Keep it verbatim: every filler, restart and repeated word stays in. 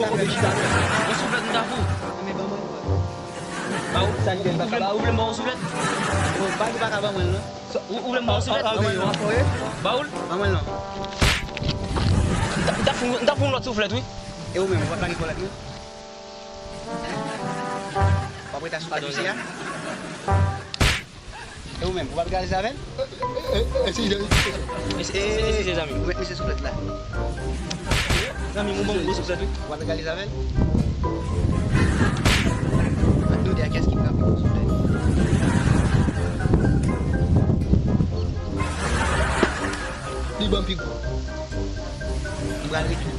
poko vin chita. Yon souflèt m ta pou. Men ban mwen. Ba ou, ou vle m ba ou souflèt? Bon, pa di pa ka ban mwen l non. Ou, ou vle m ba ou souflèt? Ban mwen l non. Ba ou l? Ban mwen l non. M ta, m ta pou, m ta pou yon lòt souflèt, wi. E ou menm, ou pa plage kòlèt non? W ap rete asou tèt misye a? E ou menm, ou p ap egalize avè l? Eskize, eskize, zanmi. Ou met misye souflèt la. Zanmi m, ou ban m gwo souflèt, wi. Ou p ap egalize avè l? Ann tande a kiyès ki pran pi gwo souflèt. Li ban m pi gwo. M pral rete.